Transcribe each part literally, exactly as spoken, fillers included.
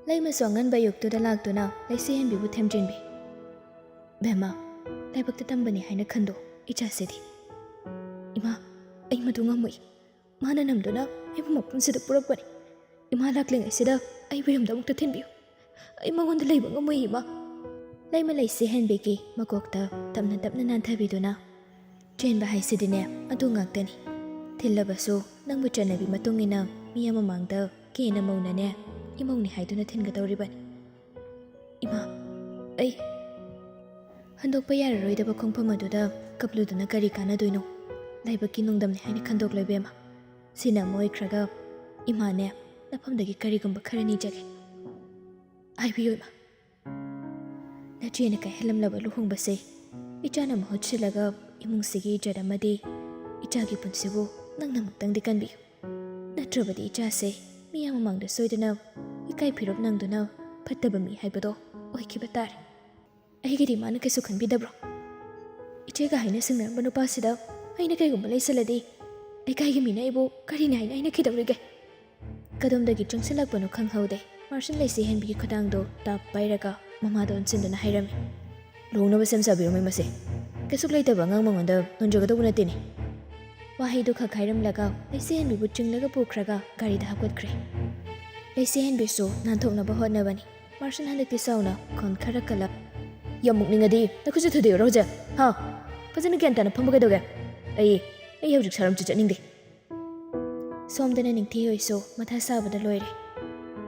ꯂꯩꯃꯁꯨ ꯑꯉꯟꯕ ꯑꯌꯨꯛꯇꯨꯗ ꯂꯥꯛꯇꯨꯅ ꯂꯩꯁꯤ ꯍꯦꯟꯕꯤꯕꯨ ꯊꯦꯝꯖꯤꯟꯕꯤ꯫ "ꯕꯦꯝꯃ, ꯂꯥꯏꯕꯛꯇ ꯇꯝꯕꯅꯤ ꯍꯥꯏꯅ ꯈꯟꯗꯣꯛ ꯏꯆꯥꯁꯤꯗꯤ꯫" "ꯏꯃꯥ, ꯑꯩ ꯃꯗꯨ ꯉꯝꯃꯣꯏ꯫ ꯃꯥꯅ ꯅꯝꯗꯨꯅ ꯑꯩꯕꯨ ꯃꯐꯝꯁꯤꯗ ꯄꯨꯔꯛꯄꯅꯤ꯫ ꯏꯃꯥ ꯂꯥꯛꯂꯤꯉꯩꯁꯤꯗ ꯑꯩꯕꯨ ꯌꯨꯝꯗ ꯑꯃꯨꯛꯇ ꯊꯤꯟꯕꯤꯌꯨ꯫ ꯑꯩ ꯃꯉꯣꯟꯗ ꯂꯩꯕ ꯉꯝꯃꯣꯏ, ꯏꯃꯥ꯫" ꯂꯩꯃ ꯂꯩꯁꯤ ꯍꯦꯟꯕꯤꯒꯤ ꯃꯀꯣꯛꯇ ꯇꯞꯅ ꯇꯞꯅ ꯅꯥꯟꯊꯕꯤꯗꯨꯅ, "ꯆꯦꯟꯕ ꯍꯥꯏꯁꯤꯗꯤꯅꯦ ꯑꯗꯨ ꯉꯥꯛꯇꯅꯤ꯫ ꯊꯤꯜꯂꯕꯁꯨ ꯅꯪꯕꯨ ꯆꯠꯅꯕꯤ ꯃꯇꯨꯡ ꯏꯟꯅ ꯃꯤ ꯑꯃ ꯃꯥꯡꯗ ꯀꯦꯅ ꯃꯧꯅꯅꯦ, ꯏꯃꯧꯅꯤ ꯍꯥꯏꯗꯨꯅ ꯊꯤꯟꯒꯗꯧꯔꯤꯕꯅꯤ꯫" "ꯏꯃꯥ, ꯑꯩ..." ꯍꯟꯗꯣꯛꯄ ꯌꯥꯔꯔꯣꯏꯗꯕ ꯈꯣꯡꯐꯝ ꯑꯗꯨꯗ ꯀꯞꯂꯨꯗꯨꯅ ꯀꯔꯤ ꯀꯥꯟꯅꯗꯣꯏꯅꯣ? ꯂꯥꯏꯕꯛꯀꯤ ꯅꯣꯡꯗꯝꯅꯤ ꯍꯥꯏꯅ ꯈꯟꯗꯣꯛꯂꯣ, ꯏꯕꯦꯝꯃ꯫ ꯁꯤꯅ ꯑꯃ ꯑꯣꯏꯈ꯭ꯔꯒ, ꯏꯃꯥꯅꯦ, ꯅꯐꯝꯗꯒꯤ ꯀꯔꯤꯒꯨꯝꯕ ꯈꯔ ꯅꯤꯖꯒꯦ꯫ ꯍꯥꯏꯕꯤꯌꯨ, ꯏꯃꯥ꯫ ꯅꯆꯦꯅ ꯀꯥꯏꯍꯜꯂꯝꯂꯕ ꯂꯨꯍꯣꯡꯕꯁꯦ ꯏꯆꯥꯅ ꯃꯍꯨꯠ ꯁꯤꯜꯂꯒ ꯏꯃꯨꯡꯁꯤꯒꯤ ꯏꯖꯠ ꯑꯃꯗꯤ ꯏꯆꯥꯒꯤ ꯄꯨꯟꯁꯤꯕꯨ ꯅꯪꯅ ꯑꯃꯨꯛꯇꯪꯗꯤ ꯀꯟꯕꯤꯌꯨ꯫ ꯅꯠꯇ꯭ꯔꯕꯗꯤ ꯏꯆꯥꯁꯦ ꯃꯤꯌꯥꯝ ꯃꯃꯥꯡꯗ ꯁꯣꯏꯗꯅ ꯏꯀꯥꯏ ꯐꯤꯔꯨꯞ ꯅꯪꯗꯨꯅ ꯐꯠꯇꯕ ꯃꯤ ꯍꯥꯏꯕꯗꯣ ꯑꯣꯏꯈꯤꯕ ꯇꯥꯔꯦ꯫ ꯑꯩꯒꯤꯗꯤ ꯃꯥꯅ ꯀꯩꯁꯨ ꯈꯟꯕꯤꯗꯕ꯭ꯔꯣ? ꯏꯆꯦꯒ ꯍꯥꯏꯅ ꯁꯤꯡꯅꯔꯝꯕ ꯅꯨꯄꯥꯁꯤꯗ ꯑꯩꯅ ꯀꯩꯒꯨꯝꯕ ꯂꯩꯁꯜꯂꯗꯤ ꯂꯩꯀꯥꯏꯒꯤ ꯃꯤꯅ ꯑꯩꯕꯨ ꯀꯔꯤꯅꯤ ꯍꯥꯏꯅ ꯍꯥꯏꯅꯈꯤꯗꯧꯔꯤꯒꯦ?" ꯀꯗꯣꯝꯗꯒꯤ ꯆꯪꯁꯤꯜꯂꯛꯄꯅꯣ ꯈꯪꯍꯧꯗꯦ꯫ ꯃꯥꯔꯁꯟ ꯂꯩꯁꯤ ꯍꯦꯟꯕꯤꯒꯤ ꯈꯨꯗꯥꯡꯗꯣ ꯇꯥꯞ ꯄꯥꯏꯔꯒ ꯃꯃꯥꯗ ꯑꯣꯟꯁꯤꯟꯗꯨꯅ ꯍꯥꯏꯔꯝꯃꯤ꯫ "ꯂꯨꯍꯣꯡꯅꯕ ꯁꯦꯝ ꯁꯥꯕꯤꯔꯣ, ꯃꯩꯃꯁꯦ꯫ ꯀꯩꯁꯨ ꯂꯩꯇꯕ ꯑꯉꯥꯡ ꯃꯉꯣꯟꯗ ꯅꯣꯟꯖꯒꯗꯧꯕ ꯅꯠꯇꯦꯅꯦ꯫" ꯋꯥꯍꯩꯗꯨ ꯈꯛ ꯍꯥꯏꯔꯝꯂꯒ ꯂꯩꯁꯤ ꯍꯦꯟꯕꯤꯕꯨ ꯆꯤꯡꯂꯒ ꯄꯨꯈ꯭ꯔꯒ ꯒꯥꯔꯤꯗ ꯍꯥꯞꯀꯠꯈ꯭ꯔꯦ꯫ ꯂꯩꯁꯤ ꯍꯦꯟꯕꯤꯁꯨ ꯅꯥꯟꯊꯣꯛꯅꯕ ꯍꯣꯠꯅꯕꯅꯤ꯫ ꯃꯥꯔꯁꯟ ꯍꯟꯗꯛꯇꯤ ꯁꯥꯎꯅ ꯈꯣꯟ ꯈꯔ ꯀꯜꯂꯞ, "ꯌꯥꯝ ꯃꯨꯛꯅꯤꯡꯉꯗꯤ ꯅꯈꯨꯠꯁꯦ ꯊꯨꯗꯦꯛꯎꯔꯣ ꯍꯧꯖꯤꯛ, ꯍꯥ? ꯐꯖꯅ ꯒ꯭ꯌꯥꯟ ꯇꯥꯅ ꯐꯝꯕ ꯀꯩꯗꯧꯒꯦ? ꯑꯩ, ꯑꯩ ꯍꯧꯖꯤꯛ ꯁꯥꯔꯝꯁꯨ ꯆꯠꯅꯤꯡꯗꯦ꯫" ꯁꯣꯝꯗꯅ ꯅꯤꯡꯊꯤ ꯍꯣꯏꯁꯨ ꯃꯊꯥ ꯁꯥꯕꯗ ꯂꯣꯏꯔꯦ꯫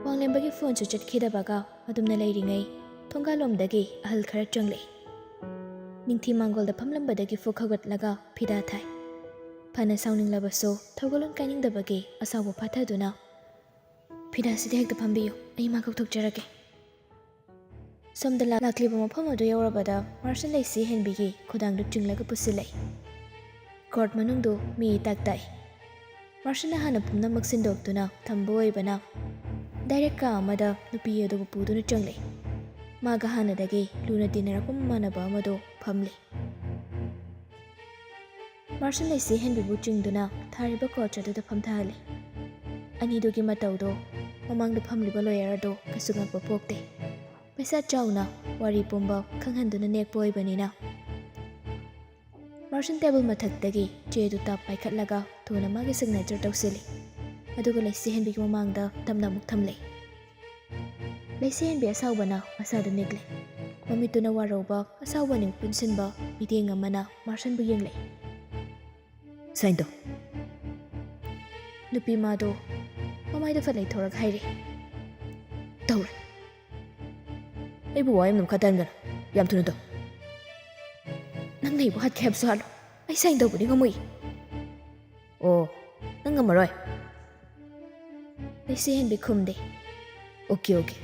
ꯋꯥꯡꯂꯦꯝꯕꯒꯤ ꯐꯣꯟꯁꯨ ꯆꯠꯈꯤꯗꯕꯒ ꯑꯗꯨꯝꯅ ꯂꯩꯔꯤꯉꯩ ꯊꯣꯡꯒꯥꯜꯂꯣꯝꯗꯒꯤ ꯑꯍꯜ ꯈꯔ ꯆꯪꯂꯛꯏ꯫ ꯅꯤꯡꯊꯤ ꯃꯥꯡꯒꯣꯜꯗ ꯐꯝꯂꯝꯕꯗꯒꯤ ꯐꯨꯛ ꯍꯧꯒꯠꯂꯒ ꯐꯤꯗꯥ ꯊꯥꯏ꯫ ꯐꯅ ꯁꯥꯎꯅꯤꯡꯂꯕꯁꯨ ꯊꯧꯒꯜꯂꯣꯟ ꯀꯥꯏꯅꯤꯡꯗꯕꯒꯤ ꯑꯁꯥꯎꯕ ꯐꯥꯊꯗꯨꯅ, "ꯐꯤꯗꯥꯁꯤꯗ ꯍꯦꯛꯇ ꯐꯝꯕꯤꯌꯨ, ꯑꯩ ꯃꯥ ꯀꯧꯊꯣꯛꯆꯔꯛꯀꯦ꯫" ꯁꯣꯝꯗ ꯂꯥꯛꯂꯤꯕ ꯃꯐꯝ ꯑꯗꯨ ꯌꯧꯔꯕꯗ ꯃꯥꯔꯁꯟ ꯂꯩꯁꯤ ꯍꯦꯟꯕꯤꯒꯤ ꯈꯨꯗꯥꯡꯗꯨ ꯆꯤꯡꯂꯒ ꯄꯨꯁꯤꯜꯂꯛꯏ꯫ ꯀꯣꯔꯠ ꯃꯅꯨꯡꯗꯨ ꯃꯤ ꯏꯇꯥꯛ ꯇꯥꯏ꯫ ꯃꯥꯔꯁꯟꯅ ꯍꯥꯟꯅ ꯄꯨꯝꯅꯃꯛ ꯁꯤꯟꯗꯣꯛꯇꯨꯅ ꯊꯝꯕ ꯑꯣꯏꯕꯅ ꯗꯥꯏꯔꯦꯛ ꯀꯥ ꯑꯃꯗ ꯅꯨꯄꯤ ꯑꯗꯨꯕꯨ ꯄꯨꯗꯨꯅ ꯆꯪꯂꯛꯏ꯫ ꯃꯥꯒ ꯍꯥꯟꯅꯗꯒꯤ ꯂꯨꯅ ꯇꯤꯟꯅꯔꯛꯄ ꯃꯃꯥꯟꯅꯕ ꯑꯃꯗꯨ ꯐꯝꯂꯤ꯫ ꯃꯥꯔꯁꯟ ꯂꯩꯁꯤ ꯍꯦꯟꯕꯤꯕꯨ ꯆꯤꯡꯗꯨꯅ ꯊꯥꯔꯤꯕ ꯀꯣꯆ ꯑꯗꯨꯗ ꯐꯝꯊꯍꯜꯂꯤ꯫ ꯑꯅꯤꯗꯨꯒꯤ ꯃꯇꯧꯗꯣ ꯃꯃꯥꯡꯗ ꯐꯝꯂꯤꯕ ꯂꯣꯌꯔ ꯑꯗꯨ ꯀꯩꯁꯨ ꯉꯛꯄ ꯄꯣꯛꯇꯦ꯫ ꯄꯩꯁꯥ ꯆꯥꯎꯅ ꯋꯥꯔꯤ ꯄꯨꯝꯕ ꯈꯪꯍꯟꯗꯨꯅ ꯅꯦꯛꯄ ꯑꯣꯏꯕꯅꯤꯅ꯫ ꯃꯥꯔꯁꯟ ꯇꯦꯕꯜ ꯃꯊꯛꯇꯒꯤ ꯆꯦꯗꯨ ꯇꯞ ꯄꯥꯏꯈꯠꯂꯒ ꯊꯨꯅ ꯃꯥꯒꯤ ꯁꯤꯒꯅꯦꯆꯔ ꯇꯧꯁꯤꯜꯂꯤ꯫ ꯑꯗꯨꯒ ꯂꯩꯁꯤꯍꯟꯕꯤꯒꯤ ꯃꯃꯥꯡꯗ ꯇꯞꯅ ꯑꯃꯨꯛ ꯊꯝꯂꯦ꯫ ꯂꯩꯁꯤꯍꯟꯕꯤ ꯑꯁꯥꯎꯕꯅ ꯃꯁꯥꯗꯨ ꯅꯤꯛꯂꯦ꯫ ꯃꯃꯤꯠꯇꯨꯅ ꯋꯥꯔꯧꯕ, ꯑꯁꯥꯎꯕ ꯑꯅꯤ ꯄꯨꯟꯁꯤꯟꯕ ꯃꯤꯠꯌꯦꯡ ꯑꯃꯅ ꯃꯥꯔꯁꯟꯕꯨ ꯌꯦꯡꯂꯦ꯫ "ꯁꯥꯏꯟ ꯇꯧ꯫" ꯅꯨꯄꯤ ꯃꯥꯗꯣ ꯃꯃꯥꯏꯗ ꯐꯠ ꯂꯩꯊꯣꯔꯒ ꯍꯥꯏꯔꯦ꯫ "ꯇꯧꯔꯦ꯫" "ꯑꯩꯕꯨ ꯋꯥ ꯌꯥꯝꯅ ꯃꯈꯥ ꯇꯥꯍꯟꯒꯅꯨ꯫ ꯌꯥꯝ ꯊꯨꯅ ꯇꯧ꯫" "ꯅꯪꯅ ꯑꯩꯕꯨ ꯍꯥꯠꯀꯦ ꯍꯥꯏꯕꯁꯨ ꯍꯥꯠꯂꯣ, ꯑꯩ ꯁꯥꯏꯟ ꯇꯧꯕꯗꯤ ꯉꯝꯃꯣꯏ꯫" "ꯑꯣ, ꯅꯪ ꯉꯝꯃꯔꯣꯏ?" ꯂꯩꯁꯤꯍꯟꯕꯤ ꯈꯨꯝꯗꯦ꯫ "Okay, okay."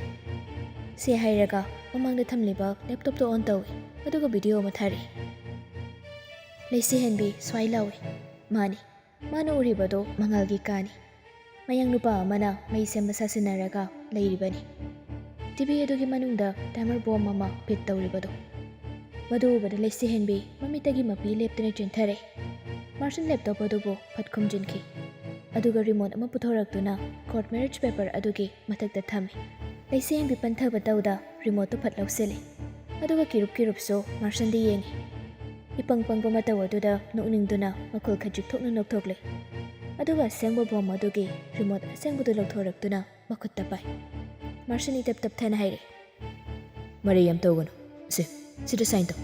ꯁꯤ ꯍꯥꯏꯔꯒ ꯃꯃꯥꯡꯗ ꯊꯝꯂꯤꯕ ꯂꯦꯞꯇꯣꯞꯇꯣ ꯑꯣꯟ ꯇꯧꯏ, ꯑꯗꯨꯒ ꯚꯤꯗꯤꯑꯣ ꯑꯃ ꯊꯥꯔꯛꯏ꯫ ꯂꯩꯁꯤꯍꯟꯕꯤ ꯁ꯭ꯋꯥꯏ ꯂꯥꯎꯏ꯫ ꯃꯥꯅꯤ, ꯃꯥꯅ ꯎꯔꯤꯕꯗꯣ ꯃꯉꯥꯜꯒꯤ ꯀꯥꯅꯤ꯫ ꯃꯌꯥꯡ ꯅꯨꯄꯥ ꯑꯃꯅ ꯃꯩ ꯁꯦꯝꯕ ꯁꯥꯁꯤꯟꯅꯔꯒ ꯂꯩꯔꯤꯕꯅꯤ꯫ ꯇꯤꯚꯤ ꯑꯗꯨꯒꯤ ꯃꯅꯨꯡꯗ ꯇꯥꯏꯃꯔ ꯕꯣꯝ ꯑꯃ ꯐꯤꯠ ꯇꯧꯔꯤꯕꯗꯣ꯫ ꯃꯗꯨ ꯎꯕꯗ ꯂꯩꯁꯤꯍꯟꯕꯤ ꯃꯃꯤꯠꯇꯒꯤ ꯃꯄꯤ ꯂꯦꯞꯇꯅ ꯆꯦꯟꯊꯔꯦ꯫ ꯃꯥꯔꯁꯟ ꯂꯦꯞꯇꯣꯞ ꯑꯗꯨꯕꯨ ꯐꯠ ꯈꯨꯝꯖꯤꯟꯈꯤ꯫ ꯑꯗꯨꯒ ꯔꯤꯃꯣꯠ ꯑꯃ ꯄꯨꯊꯣꯔꯛꯇꯨꯅ ꯀꯣꯔꯠ ꯃꯦꯔꯤꯖ ꯄꯦꯄꯔ ꯑꯗꯨꯒꯤ ꯃꯊꯛꯇ ꯊꯝꯃꯤ꯫ ꯂꯩꯁꯤꯍꯟꯕꯤ ꯄꯟꯊꯕ ꯇꯧꯗ ꯔꯤꯃꯣꯠꯇꯨ ꯐꯠ ꯂꯧꯁꯤꯜꯂꯤ꯫ ꯑꯗꯨꯒ ꯀꯤꯔꯨꯞ ꯀꯤꯔꯨꯞꯁꯨ ꯃꯥꯔꯁꯟꯗ ꯌꯦꯡꯉꯤ꯫ ꯏꯄꯪ ꯄꯪꯕ ꯃꯇꯧ ꯑꯗꯨꯗ ꯅꯣꯛꯅꯤꯡꯗꯨꯅ ꯃꯈꯨꯜ ꯈꯖꯤꯛ ꯊꯣꯛꯅ ꯅꯣꯛꯊꯣꯛꯂꯦ꯫ ꯑꯗꯨꯒ ꯑꯁꯦꯡꯕ ꯕꯣꯝ ꯑꯗꯨꯒꯤ ꯔꯤꯃꯣꯠ ꯑꯁꯦꯡꯕꯗꯨ ꯂꯧꯊꯣꯔꯛꯇꯨꯅ ꯃꯈꯨꯠꯇ ꯄꯥꯏ꯫ ꯃꯥꯔꯁꯟ ꯏꯇꯞ ꯇꯞꯊꯅ ꯍꯥꯏꯔꯦ꯫ "ꯃꯔꯩ ꯌꯥꯝ ꯇꯧꯒꯅꯨ꯫ ꯁꯦ, ꯁꯤꯗ ꯁꯥꯏꯟ ꯇꯧ꯫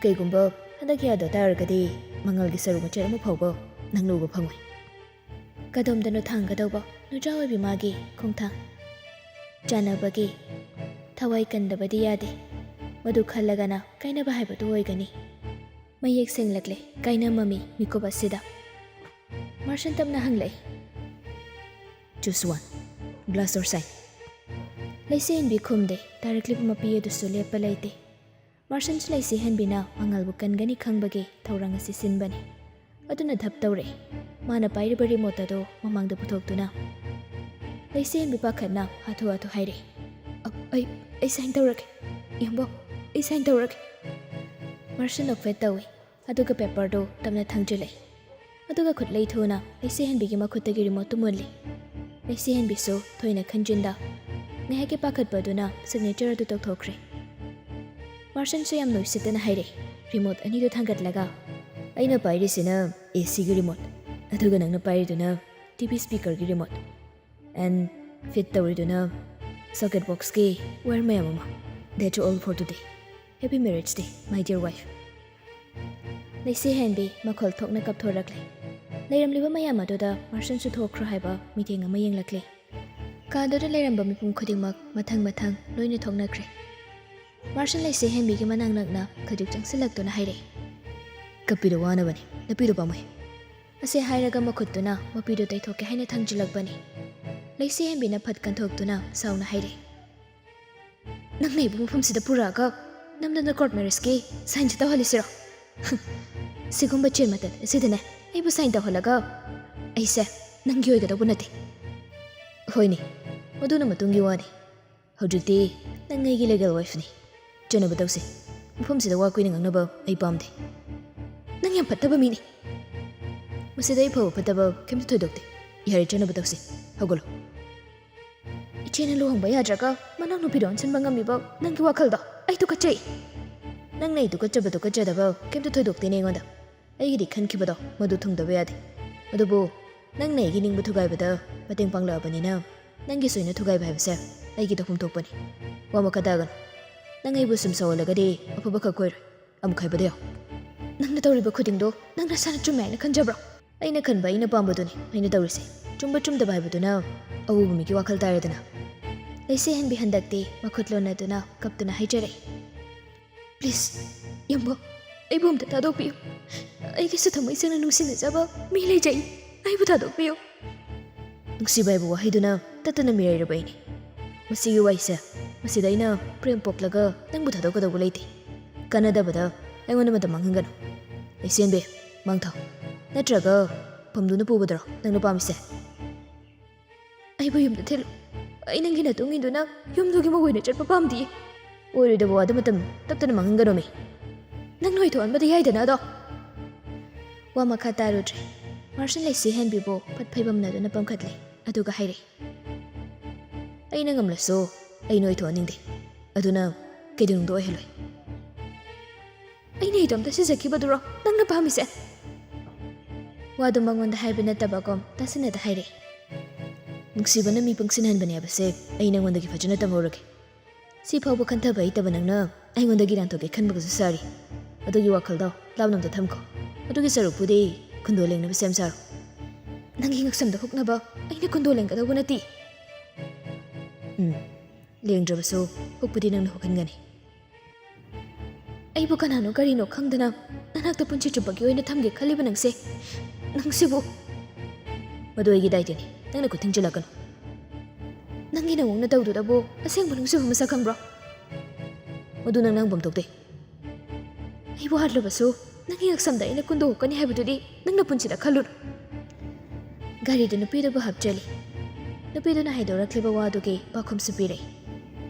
ꯀꯩꯒꯨꯝꯕ ꯍꯟꯗꯛ ꯌꯥꯗ ꯇꯥꯔꯒꯗꯤ ꯃꯉꯥꯜꯒꯤ ꯁꯔꯨꯛ ꯃꯆꯦꯠ ꯑꯃ ꯐꯥꯎꯕ ꯅꯪꯅ ꯎꯕ ꯐꯪꯉꯣꯏ꯫" ꯀꯗꯣꯝꯗꯅꯣ ꯊꯥꯡꯒꯗꯧꯕ ꯅꯨꯆꯥ ꯑꯣꯏꯕꯤ ꯃꯥꯒꯤ ꯈꯣꯡꯊꯥꯡ꯫ ꯆꯥꯟꯅꯕꯒꯤ ꯊꯋꯥꯏ ꯀꯟꯗꯕꯗꯤ ꯌꯥꯗꯦ꯫ ꯃꯗꯨ ꯈꯜꯂꯒꯅ ꯀꯥꯏꯅꯕ ꯍꯥꯏꯕꯗꯨ ꯑꯣꯏꯒꯅꯤ꯫ ꯃꯌꯦꯛ ꯁꯦꯡꯂꯛꯂꯦ ꯀꯥꯏꯅꯃꯃꯤ ꯃꯤꯀꯨꯞ ꯑꯁꯤꯗ꯫ ꯃꯥꯔꯁꯟ ꯇꯞꯅ ꯍꯪꯂꯛꯏ꯫ "Choose one, glass or sign?" ꯂꯩꯁꯤꯍꯟꯕꯤ ꯈꯨꯝꯗꯦ, ꯇꯥꯔꯛꯂꯤꯕ ꯃꯄꯤ ꯑꯗꯨꯁꯨ ꯂꯦꯞꯄ ꯂꯩꯇꯦ꯫ ꯃꯥꯔꯁꯟꯁꯨ ꯂꯩꯁꯤꯍꯟꯕꯤꯅ ꯃꯉꯥꯜꯕꯨ ꯀꯟꯒꯅꯤ ꯈꯪꯕꯒꯤ ꯊꯧꯔꯥꯡ ꯑꯁꯤ ꯁꯤꯟꯕꯅꯤ꯫ ꯑꯗꯨꯅ ꯙꯞ ꯇꯧꯔꯦ꯫ ꯃꯥꯅ ꯄꯥꯏꯔꯤꯕ ꯔꯤꯃꯣꯠ ꯑꯗꯨ ꯃꯃꯥꯡꯗ ꯄꯨꯊꯣꯛꯇꯨꯅ꯫ ꯂꯩꯁꯤꯍꯟꯕꯤ ꯄꯥꯈꯠꯅ ꯍꯥꯊꯨ ꯍꯥꯊꯨ ꯍꯥꯏꯔꯦ꯫ "ꯑ-, ꯑꯩ, ꯑꯩ ꯁꯥꯏꯟ ꯇꯧꯔꯒꯦ꯫ ꯏꯌꯥꯝꯕ, ꯑꯩ ꯁꯥꯏꯟ ꯇꯧꯔꯒꯦ꯫" ꯃꯥꯔꯁꯟ ꯅꯣꯛꯐꯦꯠ ꯇꯧꯏ, ꯑꯗꯨꯒ ꯄꯦꯄꯔꯗꯨ ꯇꯞꯅ ꯊꯥꯡꯖꯤꯜꯂꯛꯏ꯫ ꯑꯗꯨꯒ ꯈꯨꯠꯂꯩ ꯊꯨꯅ ꯂꯩꯁꯤꯍꯟꯕꯤꯒꯤ ꯃꯈꯨꯠꯇꯒꯤ ꯔꯤꯃꯣꯠꯇꯨ ꯃꯨꯜꯂꯤ꯫ ꯂꯩꯁꯦꯝꯕꯤꯁꯨ ꯊꯣꯏꯅ ꯈꯟꯖꯤꯟꯗ ꯉꯥꯏꯍꯥꯛꯀꯤ ꯄꯥꯈꯠꯄꯗꯨꯅ ꯁꯤꯒꯅꯦꯆꯔ ꯑꯗꯨ ꯇꯧꯊꯣꯛꯈ꯭ꯔꯦ꯫ ꯃꯥꯔꯁꯟꯁꯨ ꯌꯥꯝꯅ ꯎꯁꯤꯠꯇꯅ ꯍꯥꯏꯔꯦ, ꯔꯤꯃꯣꯠ ꯑꯅꯤꯗꯨ ꯊꯥꯡꯒꯠꯂꯒ, "ꯑꯩꯅ ꯄꯥꯏꯔꯤꯁꯤꯅ ꯑꯦ ꯁꯤꯒꯤ ꯔꯤꯃꯣꯠ, ꯑꯗꯨꯒ ꯅꯪꯅ ꯄꯥꯏꯔꯤꯗꯨꯅ ꯇꯤ ꯚꯤ ꯁ꯭ꯄꯤꯀꯔꯒꯤ ꯔꯤꯃꯣꯠ, ꯑꯦꯟ ꯐꯤꯠ ꯇꯧꯔꯤꯗꯨꯅ ꯁꯣꯀꯦꯠ ꯕꯣꯛꯁꯀꯤ ꯋꯥꯌꯔ ꯃꯌꯥꯝ ꯑꯃ꯫ That's all for today. Happy marriage day, my dear wife." ꯂꯩꯁꯦꯝꯕꯤ ꯃꯈꯣꯜ ꯊꯣꯛꯅ ꯀꯞꯊꯣꯔꯛꯂꯦ꯫ ꯂꯩꯔꯝꯂꯤꯕ ꯃꯌꯥꯝ ꯑꯗꯨꯗ ꯃꯥꯔꯁꯟꯁꯨ ꯊꯣꯛꯈ꯭ꯔꯣ ꯍꯥꯏꯕ ꯃꯤꯠꯌꯦꯡ ꯑꯃ ꯌꯦꯡꯂꯛꯂꯦ꯫ ꯀꯥꯗꯨꯗ ꯂꯩꯔꯝꯕ ꯃꯤꯄꯨꯝ ꯈꯨꯗꯤꯡꯃꯛ ꯃꯊꯪ ꯃꯊꯪ ꯂꯣꯏꯅ ꯊꯣꯛꯅꯈ꯭ꯔꯦ꯫ ꯃꯥꯔꯁꯟ ꯂꯩꯁꯦꯝꯕꯤꯒꯤ ꯃꯅꯥꯛ ꯅꯛꯅ ꯈꯖꯤꯛ ꯆꯪꯁꯤꯜꯂꯛꯇꯨꯅ ꯍꯥꯏꯔꯛꯏ, "ꯀꯞꯄꯤꯗꯣ ꯋꯥꯅꯕꯅꯤ, ꯅꯨꯄꯤꯗꯣ ꯄꯥꯝꯃꯨꯏ꯫" ꯑꯁꯤ ꯍꯥꯏꯔꯒ ꯃꯈꯨꯠꯇꯨꯅ ꯃꯄꯤꯗꯨ ꯇꯩꯊꯣꯛꯀꯦ ꯍꯥꯏꯅ ꯊꯥꯡꯖꯤꯜꯂꯛꯄꯅꯤ꯫ ꯂꯩꯁꯦꯝꯕꯤꯅ ꯐꯠ ꯀꯟꯊꯣꯛꯇꯨꯅ ꯁꯥꯎꯅ ꯍꯥꯏꯔꯛꯏ, "ꯅꯪꯅ ꯑꯩꯕꯨ ꯃꯐꯝꯁꯤꯗ ꯄꯨꯔꯛꯑꯒ ꯅꯝꯗꯅ ꯀꯣꯔꯠ ꯃꯦꯔꯦꯖꯀꯤ ꯁꯥꯏꯟꯁꯦ ꯇꯧꯍꯜꯂꯤꯁꯤꯔꯣ? ꯁꯤꯒꯨꯝꯕ ꯆꯦꯟ ꯃꯇꯠ ꯑꯁꯤꯗꯅꯦ ꯑꯩꯕꯨ ꯁꯥꯏꯟ ꯇꯧꯍꯜꯂꯒ ꯑꯩꯁꯦ ꯅꯪꯒꯤ ꯑꯣꯏꯒꯗꯧꯕ ꯅꯠꯇꯦ꯫" "ꯍꯣꯏꯅꯦ, ꯃꯗꯨꯅ ꯃꯇꯨꯡꯒꯤ ꯋꯥꯅꯤ꯫ ꯍꯧꯖꯤꯛꯇꯤ ꯅꯪ ꯑꯩꯒꯤ ꯂꯤꯒꯦꯜ ꯋꯥꯏꯐꯅꯤ꯫ ꯆꯠꯅꯕ ꯇꯧꯁꯤ꯫ ꯃꯐꯝꯁꯤꯗ ꯋꯥ ꯀꯨꯏꯅ ꯉꯥꯡꯅꯕ ꯑꯩ ꯄꯥꯝꯗꯦ꯫" "ꯅꯪ ꯌꯥꯝ ꯐꯠꯇꯕ ꯃꯤꯅꯤ꯫" "ꯃꯁꯤꯗ ꯑꯩ ꯐꯕ ꯐꯠꯇꯕ ꯀꯩꯝꯇ ꯊꯣꯏꯗꯣꯛꯇꯦ꯫ ꯌꯥꯔꯦ, ꯆꯠꯅꯕ ꯇꯧꯁꯤ꯫ ꯍꯧꯒꯠꯂꯣ꯫" "ꯏꯆꯦꯅ ꯂꯨꯍꯣꯡꯕ ꯌꯥꯗ꯭ꯔꯒ ꯃꯅꯥꯎꯅꯨꯄꯤꯗꯣ ꯑꯣꯟꯁꯤꯟꯕ ꯉꯝꯃꯤꯕ ꯅꯪꯒꯤ ꯋꯥꯈꯜꯗꯣ ꯑꯩ ꯇꯨꯀꯠꯆꯩ꯫" "ꯅꯪꯅ ꯑꯩ ꯇꯨꯀꯠꯆꯕ ꯇꯨꯀꯠꯆꯗꯕ ꯀꯩꯝꯇ ꯊꯣꯏꯗꯣꯛꯇꯦꯅꯦ ꯑꯩꯉꯣꯟꯗ꯫ ꯑꯩꯒꯤꯗꯤ ꯈꯟꯈꯤꯕꯗꯣ ꯃꯗꯨ ꯊꯨꯡꯗꯕ ꯌꯥꯗꯦ꯫ ꯑꯗꯨꯕꯨ ꯅꯪꯅ ꯑꯩꯒꯤ ꯅꯤꯡꯕ ꯊꯨꯒꯥꯏꯕꯗ ꯃꯇꯦꯡ ꯄꯥꯡꯂꯛꯑꯕꯅꯤꯅ ꯅꯪꯒꯤ ꯁꯣꯏꯅ ꯊꯨꯒꯥꯏꯕ ꯍꯥꯏꯕꯁꯦ ꯑꯩꯒꯤ ꯇꯧꯐꯝ ꯊꯣꯛꯄꯅꯤ꯫ ꯋꯥ ꯃꯈꯥ ꯇꯥꯒꯅꯨ꯫ ꯅꯪ ꯑꯩꯕꯨ ꯁꯨꯝ ꯁꯧꯍꯜꯂꯒꯗꯤ ꯑꯐꯕ ꯈꯛ ꯑꯣꯏꯔꯣꯏ꯫ ꯑꯃꯨꯛ ꯍꯥꯏꯕꯗ ꯌꯥꯎ꯫ ꯅꯪꯅ ꯇꯧꯔꯤꯕ ꯈꯨꯗꯤꯡꯗꯣ ꯅꯪ ꯅꯁꯥꯅ ꯆꯨꯝꯃꯦ ꯍꯥꯏꯅ ꯈꯟꯖꯕ꯭ꯔꯣ?" "ꯑꯩꯅ ꯈꯟꯕ, ꯑꯩꯅ ꯄꯥꯝꯕꯗꯨꯅꯤ ꯑꯩꯅ ꯇꯧꯔꯤꯁꯦ꯫ ꯆꯨꯝꯕ ꯆꯨꯝꯗꯕ ꯍꯥꯏꯕꯗꯨꯅ ꯑꯎꯕ ꯃꯤꯒꯤ ꯋꯥꯈꯜ ꯇꯥꯔꯦꯗꯅ꯫" ꯂꯩꯁꯦꯝꯕꯤ ꯍꯟꯗꯛꯇꯤ ꯃꯈꯨꯠ ꯂꯣꯟꯅꯗꯨꯅ ꯀꯞꯇꯨꯅ ꯍꯥꯏꯖꯔꯛꯏ, "ꯄ꯭ꯂꯤꯖ, ꯌꯥꯝꯕꯣ, ꯑꯩꯕꯨ ꯑꯝꯇ ꯊꯥꯗꯣꯛꯄꯤꯌꯨ꯫ ꯑꯩꯒꯤꯁꯨ ꯊꯃꯣꯏ ꯁꯦꯡꯅ ꯅꯨꯡꯁꯤꯅꯖꯕ ꯃꯤ ꯂꯩꯖꯩ꯫ ꯑꯩꯕꯨ ꯊꯥꯗꯣꯛꯄꯤꯌꯨ꯫" ꯅꯨꯡꯁꯤꯕ ꯍꯥꯏꯕ ꯋꯥꯍꯩꯗꯨꯅ ꯇꯠꯇꯅ ꯃꯤꯔꯩꯔꯕ ꯑꯩꯅꯤ꯫ ꯃꯁꯤꯒꯤ ꯋꯥꯔꯤꯁꯦ, ꯃꯁꯤꯗ ꯑꯩꯅ ꯄ꯭ꯔꯦꯝ ꯄꯣꯛꯂꯒ ꯅꯪꯕꯨ ꯊꯥꯗꯣꯛꯀꯗꯧꯕ ꯂꯩꯇꯦ꯫ ꯀꯥꯟꯅꯗꯕꯗ ꯑꯩꯉꯣꯟꯗ ꯃꯇꯝ ꯃꯥꯡꯍꯟꯒꯅꯨ꯫ ꯂꯩꯁꯦꯝꯕꯤ, ꯃꯥꯡꯊꯥꯎ꯫ ꯅꯠꯇ꯭ꯔꯒ ꯐꯝꯗꯨꯅ ꯄꯨꯕꯗꯔꯣ ꯅꯪꯅ ꯄꯥꯝꯃꯤꯁꯦ? "ꯑꯩꯕꯨ ꯌꯨꯝꯗ ꯊꯤꯜꯂꯨ꯫ ꯑꯩ ꯅꯪꯒꯤ ꯅꯇꯨꯡ ꯏꯟꯗꯨꯅ ꯌꯨꯝꯗꯨꯒꯤ ꯃꯧ ꯑꯣꯏꯅ ꯆꯠꯄ ꯄꯥꯝꯗꯤꯌꯦ꯫" "ꯑꯣꯏꯔꯣꯏꯗꯕ ꯋꯥꯗ ꯃꯇꯝ ꯇꯞꯇꯅ ꯃꯥꯡꯍꯟꯒꯅꯨꯃꯤ꯫ ꯅꯪꯅ ꯑꯣꯏꯊꯣꯛꯍꯟꯕꯗꯤ ꯌꯥꯏꯗꯅ ꯑꯗꯣ꯫" ꯋꯥ ꯃꯈꯥ ꯇꯥꯔꯨꯗ꯭ꯔꯦ꯫ ꯃꯥꯔꯁꯟ ꯂꯩꯁꯦꯝꯕꯤꯕꯨ ꯐꯠ ꯐꯩꯕꯝꯅꯗꯨꯅ ꯄꯝꯈꯠꯂꯦ꯫ ꯑꯗꯨꯒ ꯍꯥꯏꯔꯛꯏ, "ꯑꯩꯅ ꯉꯝꯂꯁꯨ ꯑꯩ ꯅꯣꯏ ꯊꯣꯛꯍꯟꯅꯤꯡꯗꯦ, ꯑꯗꯨꯅ ꯀꯩꯗꯧꯅꯨꯡꯗ ꯑꯣꯏꯍꯜꯂꯣꯏ꯫" "ꯑꯩꯅ ꯏꯇꯣꯝꯇ ꯁꯤꯖꯈꯤꯕꯗꯨꯔꯣ ꯅꯪꯅ ꯄꯥꯝꯃꯤꯁꯦ?" ꯋꯥꯗꯨ ꯃꯉꯣꯟꯗ ꯍꯥꯏꯕ ꯅꯠꯇꯕꯒꯨꯝ ꯇꯥꯁꯤꯟꯅꯗ ꯍꯥꯏꯔꯛꯏ, "ꯅꯨꯡꯁꯤꯕꯅ ꯃꯤ ꯄꯪꯁꯤꯟꯍꯟꯕꯅꯦ ꯍꯥꯏꯕꯁꯦ ꯑꯩ ꯅꯉꯣꯟꯗꯒꯤ ꯐꯖꯅ ꯇꯝꯍꯧꯔꯒꯦ꯫ ꯁꯤ ꯐꯥꯎꯕ ꯈꯟꯊꯕ ꯍꯩꯇꯕ ꯅꯪꯅ ꯑꯩꯉꯣꯟꯗꯒꯤ ꯂꯥꯟꯊꯣꯛꯀꯦ ꯈꯟꯕꯒꯁꯨ ꯁꯥꯔꯤ꯫ ꯑꯗꯨꯒꯤ ꯋꯥꯈꯜꯗꯣ ꯂꯥꯞꯅ ꯑꯝꯇ ꯊꯝꯈꯣ꯫ ꯑꯗꯨꯒꯤ ꯁꯔꯨꯛꯄꯨꯗꯤ ꯈꯨꯟꯗꯣ ꯂꯦꯡꯅꯕ ꯁꯦꯝ ꯁꯥꯔꯣ꯫" "ꯅꯪꯒꯤ ꯉꯛꯁꯝꯗ ꯍꯨꯛꯅꯕ ꯑꯩꯅ ꯈꯨꯟꯗꯣ ꯂꯦꯡꯒꯗꯧꯕ ꯅꯠꯇꯦ꯫" "ꯎꯝ, ꯂꯦꯡꯗ꯭ꯔꯕꯁꯨ ꯍꯨꯛꯄꯨꯗꯤ ꯅꯪꯅ ꯍꯨꯛꯍꯟꯒꯅꯤ꯫" "ꯑꯩꯕꯨ ꯀꯅꯥꯅꯣ ꯀꯔꯤꯅꯣ ꯈꯪꯗꯅ ꯅꯅꯥꯛꯇ ꯄꯨꯟꯁꯤ ꯆꯨꯞꯄꯒꯤ ꯑꯣꯏꯅ ꯊꯝꯒꯦ ꯈꯜꯂꯤꯕ ꯅꯪꯁꯦ, ꯅꯪꯁꯤꯕꯨ?" "ꯃꯗꯨ ꯑꯩꯒꯤ ꯗꯥꯏꯇꯅꯤ, ꯅꯪꯅ ꯈꯨꯠ ꯊꯤꯡꯖꯤꯜꯂꯛꯀꯅꯨ꯫" "ꯅꯪꯒꯤ ꯅꯋꯣꯡ ꯅꯇꯧꯗꯨꯗꯕꯨ ꯑꯁꯦꯡꯕ ꯅꯨꯡꯁꯤꯕ ꯃꯁꯛ ꯈꯪꯕ꯭ꯔꯣ?" "ꯃꯗꯨ ꯅꯪꯅ ꯍꯪꯐꯝ ꯊꯣꯛꯇꯦ꯫" "ꯑꯩꯕꯨ ꯍꯥꯠꯂꯕꯁꯨ ꯅꯪꯒꯤ ꯉꯛꯁꯝꯗ ꯑꯩꯅ ꯈꯨꯟꯗꯣ ꯍꯨꯛꯀꯅꯤ ꯍꯥꯏꯕꯗꯨꯗꯤ ꯅꯪꯅ ꯄꯨꯟꯁꯤꯗ ꯈꯜꯂꯨꯅꯨ꯫" ꯒꯥꯔꯤꯗꯨ ꯅꯨꯄꯤꯗꯨꯕꯨ ꯍꯥꯞꯆꯜꯂꯤ꯫ ꯅꯨꯄꯤꯗꯨꯅ ꯍꯥꯏꯗꯣꯔꯛꯂꯤꯕ ꯋꯥꯗꯨꯒꯤ ꯄꯥꯎꯈꯨꯝꯁꯨ ꯄꯤꯔꯛꯏ꯫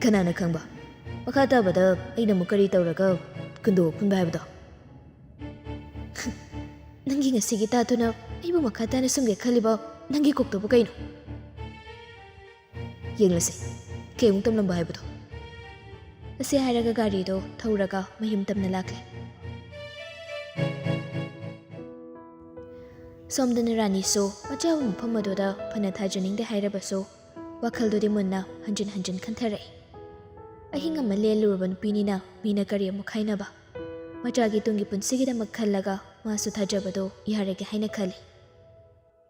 "ꯀꯅꯥꯅ ꯈꯪꯕ, ꯃꯈꯥ ꯇꯥꯕꯗ ꯑꯩꯅ ꯑꯃꯨꯛ ꯀꯔꯤ ꯇꯧꯔꯒ ꯈꯨꯟꯗꯣ ꯍꯨꯛ ꯐꯨꯟꯕ ꯍꯥꯏꯕꯗꯣ?" "ꯅꯪꯒꯤ ꯉꯁꯤꯒꯤ ꯇꯥꯠꯇꯨꯅ ꯑꯩꯕꯨ ꯃꯈꯥ ꯇꯥꯅ ꯁꯨꯝꯒꯦ ꯈꯜꯂꯤꯕ ꯅꯪꯒꯤ ꯀꯣꯛꯇꯨꯕꯨ ꯀꯩꯅꯣ?" "ꯌꯦꯡꯂꯁꯤ, ꯀꯩꯃꯨꯛ ꯇꯝꯂꯝꯕ ꯍꯥꯏꯕꯗꯣ꯫" ꯑꯁꯤ ꯍꯥꯏꯔꯒ ꯒꯥꯔꯤꯗꯣ ꯊꯧꯔꯒ ꯃꯌꯨꯝ ꯇꯝꯅ ꯂꯥꯛꯂꯦ꯫ ꯁꯣꯝꯗꯅ ꯔꯥꯅꯤꯁꯨ ꯃꯆꯥꯕꯨ ꯃꯐꯝ ꯑꯗꯨꯗ ꯐꯅ ꯊꯥꯖꯅꯤꯡꯗꯦ ꯍꯥꯏꯔꯕꯁꯨ, ꯋꯥꯈꯜꯗꯨꯗꯤ ꯃꯨꯟꯅ ꯍꯟꯖꯤꯟ ꯍꯟꯖꯤꯟ ꯈꯟꯊꯔꯛꯏ꯫ ꯑꯍꯤꯡ ꯑꯃ ꯂꯦꯜꯂꯨꯔꯕ ꯅꯨꯄꯤꯅꯤꯅ ꯃꯤꯅ ꯀꯔꯤ ꯑꯃꯨꯛ ꯍꯥꯏꯅꯕ? ꯃꯆꯥꯒꯤ ꯇꯨꯡꯒꯤ ꯄꯨꯟꯁꯤꯒꯤꯗꯃꯛ ꯈꯜꯂꯒ ꯃꯥꯁꯨ ꯊꯥꯖꯕꯗꯨ ꯌꯥꯔꯒꯦ ꯍꯥꯏꯅ ꯈꯜꯂꯤ꯫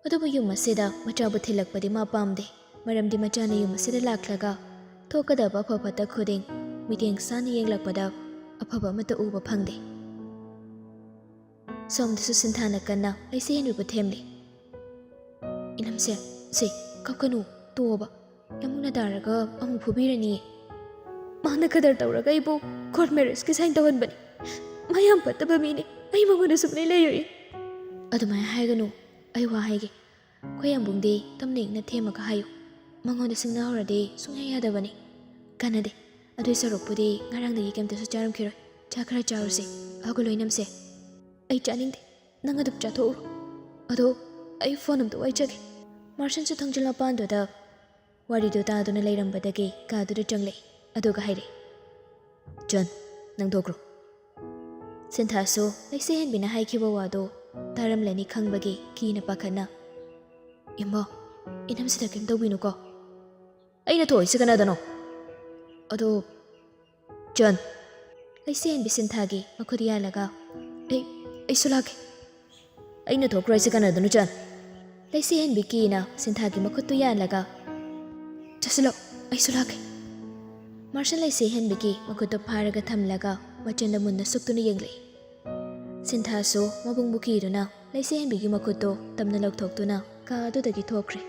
ꯑꯗꯨꯕꯨ ꯌꯨꯝ ꯑꯁꯤꯗ ꯃꯆꯥꯕꯨ ꯊꯤꯜꯂꯛꯄꯗꯤ ꯃꯥ ꯄꯥꯝꯗꯦ꯫ ꯃꯔꯝꯗꯤ ꯃꯆꯥꯅ ꯌꯨꯝ ꯑꯁꯤꯗ ꯂꯥꯛꯂꯒ ꯊꯣꯛꯀꯗꯕ ꯑꯐ ꯐꯠꯇ ꯈꯨꯗꯤꯡ ꯃꯤꯠꯌꯦꯡ ꯆꯥꯅ ꯌꯦꯡꯂꯛꯄꯗ ꯑꯐꯕ ꯑꯃꯠꯇ ꯎꯕ ꯐꯪꯗꯦ꯫ ꯁꯣꯝꯗꯁꯨ ꯁꯤꯟꯊꯥꯅ ꯀꯟꯅ ꯑꯩꯁꯦ ꯍꯦꯟꯕꯤꯕ ꯊꯦꯝꯂꯤ꯫ "ꯏꯅꯝꯁꯦ, ꯁꯦ, ꯀꯞꯀꯅꯨ, ꯇꯣꯛꯑꯣꯕ꯫ ꯌꯥꯝ ꯃꯨꯟꯅ ꯇꯥꯔꯒ ꯑꯃꯨꯛ ꯐꯨꯕꯤꯔꯅꯤꯌꯦ꯫ ꯃꯥꯅ ꯀꯗꯔ ꯇꯧꯔꯒ ꯑꯩꯕꯨ ꯀꯣꯔꯠ ꯃꯦꯔꯦꯖꯀꯤ ꯁꯥꯏꯟ ꯇꯧꯍꯟꯕꯅꯤ꯫ ꯃꯥ ꯌꯥꯝ ꯐꯠꯇꯕ ꯃꯤꯅꯤ꯫ ꯑꯩ ꯃꯉꯣꯟꯗ ꯁꯨꯡꯂꯩ ꯂꯩꯔꯣꯏꯌꯦ꯫" "ꯑꯗꯨꯃꯥꯏꯅ ꯍꯥꯏꯒꯅꯨ꯫ ꯑꯩ ꯋꯥ ꯍꯥꯏꯒꯦ꯫ ꯈꯣꯏ ꯌꯥꯝꯕꯨꯡꯗꯤ ꯇꯞꯅ ꯏꯪꯅ ꯊꯦꯝꯃꯒ ꯍꯥꯏꯌꯨ꯫ ꯃꯉꯣꯟꯗ ꯁꯤꯡꯅꯍꯧꯔꯗꯤ ꯁꯨꯡꯌꯥ ꯌꯥꯗꯕꯅꯤ꯫ ꯀꯥꯟꯅꯗꯦ꯫ ꯑꯗꯨꯏ ꯁꯔꯨꯛꯄꯨꯗꯤ ꯉꯔꯥꯡꯗꯒꯤ ꯀꯩꯝꯇꯁꯨ ꯆꯥꯔꯝꯈꯤꯔꯣꯏ꯫ ꯆꯥꯛ ꯈꯔ ꯆꯥꯔꯨꯁꯦ꯫ ꯍꯧꯒꯠꯂꯣ ꯏꯅꯝꯁꯦ꯫" "ꯑꯩ ꯆꯥꯅꯤꯡꯗꯦ꯫ ꯅꯪ ꯑꯗꯨꯝ ꯆꯥꯊꯣꯛꯎꯔꯣ꯫ ꯑꯗꯣ ꯑꯩ ꯐꯣꯟ ꯑꯝꯇ ꯋꯥꯏꯖꯒꯦ꯫" ꯃꯥꯔꯁꯟꯁꯨ ꯊꯣꯡꯖꯤꯜ ꯃꯄꯥꯟꯗꯨꯗ ꯋꯥꯔꯤꯗꯨ ꯇꯥꯗꯨꯅ ꯂꯩꯔꯝꯕꯗꯒꯤ ꯀꯥꯗꯨꯗ ꯆꯪꯂꯛꯏ꯫ ꯑꯗꯨꯒ ꯍꯥꯏꯔꯛꯏ, "ꯆꯟ, ꯅꯪ ꯊꯣꯛꯈ꯭ꯔꯣ꯫" ꯁꯤꯟꯊꯥꯁꯨ ꯂꯩꯁꯦ ꯍꯦꯟꯕꯤꯅ ꯍꯥꯏꯈꯤꯕ ꯋꯥꯗꯣ ꯇꯥꯔꯝꯂꯅꯤ ꯈꯪꯕꯒꯤ ꯀꯤꯅ ꯄꯥꯈꯠꯅ, "ꯏꯃꯥ, ꯏꯅꯝꯁꯤꯗ ꯀꯩꯝ ꯇꯧꯕꯤꯅꯨꯀꯣ꯫" "ꯑꯩꯅ ꯊꯣꯛꯏꯁꯦ ꯀꯅꯥꯗꯅꯣ?" "ꯑꯗꯣ, ꯆꯟ꯫" ꯂꯩꯁꯦ ꯍꯦꯟꯕꯤ ꯁꯤꯟꯊꯥꯒꯤ ꯃꯈꯨꯠ ꯌꯥꯜꯂꯒ, "ꯑꯩ, ꯑꯩꯁꯨ ꯂꯥꯛꯀꯦ꯫" "ꯑꯩꯅ ꯊꯣꯛꯈ꯭ꯔꯣ ꯍꯥꯏꯁꯦ ꯀꯅꯥꯗꯅꯣ, ꯆꯟ?" ꯂꯩꯁꯦ ꯍꯦꯟꯕꯤ ꯀꯤꯅ ꯁꯤꯟꯊꯥꯒꯤ ꯃꯈꯨꯠꯇꯨ ꯌꯥꯜꯂꯒ, "ꯆꯠꯁꯤꯜꯂꯣ, ꯑꯩꯁꯨ ꯂꯥꯛꯀꯦ꯫" ꯃꯥꯔꯁꯟ ꯂꯩꯁꯦ ꯍꯦꯟꯕꯤꯒꯤ ꯃꯈꯨꯠꯇꯨ ꯐꯥꯔꯒ ꯊꯝꯂꯒ ꯃꯆꯤꯟꯗ ꯃꯨꯟꯅ ꯁꯨꯛꯇꯨꯅ ꯌꯦꯡꯂꯛꯏ꯫ ꯁꯤꯟꯊꯥꯁꯨ ꯃꯕꯨꯡꯕꯨ ꯀꯤꯗꯨꯅ ꯂꯩꯁꯦ ꯍꯦꯟꯕꯤꯒꯤ ꯃꯈꯨꯠꯇꯨ ꯇꯞꯅ ꯂꯧꯊꯣꯛꯇꯨꯅ ꯀꯥ ꯑꯗꯨꯗꯒꯤ ꯊꯣꯛꯈ꯭ꯔꯦ꯫